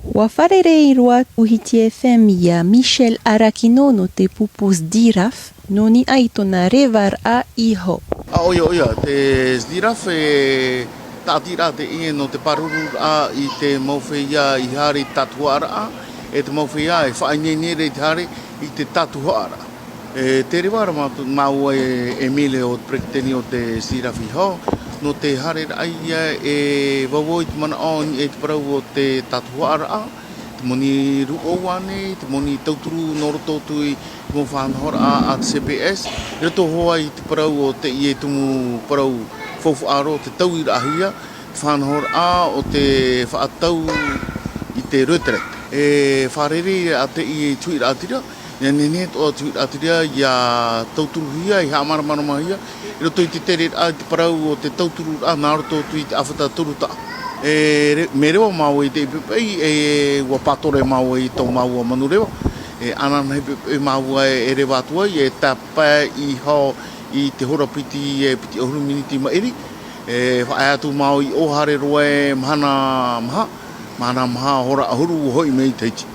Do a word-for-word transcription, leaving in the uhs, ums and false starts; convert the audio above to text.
ʻUa fārerei roa Uhiti F M ia Michel Arakino nō te pupu Sdiraf, nō niʻa i tōna revaraʻa iho. ʻĀ, ʻoia, ʻoia, te Sdiraf e tāʻatiraʻa teie nō te pārururaʻa i te mau feiā i haere i te tātuhaʻaraʻa, e te mau feiā e faʻaineine ra i te haere i te tātuhaʻaraʻa. E te reva ra mātou, māua e, e Emile o te peretiteni o te Sdiraf iho, nō te haereraʻa ia e vauvau i te manaʻo i niʻa i te parau o te tātuhaʻaraʻa, te moni rūʻau ānei, te moni tauturu nō roto atu i te mau faʻanahoraʻa a te C P S, i roto hoʻi i te parau o teie tumu parau faufaʻa roa, te tauiraʻahia, te faʻanahoraʻa o te faʻatau i te retraite. E fārereiraʻa teie tuiraʻatira, ʻia nehenehe atoʻa te tuiraʻatira ʻia tauturuhia, ʻia haʻamāramaramahia, i roto i te tereraʻa i te parau o te tautururaʻa nā roto atu i te ʻāfata toru taʻa. E re-, mea reva māua i teie poʻipoʻi, e ʻua pātoro māua i tō māua manureva, e anaanahi poʻipoʻi māua e reva atu ai, e tāpae iho i te hora piti, e piti ʻahuru miniti maʻiri, e faʻaea atu māua i ʻōhare roa e mahana maha, mahana maha hora ʻahuru ʻua hoʻi mai i Tahiti.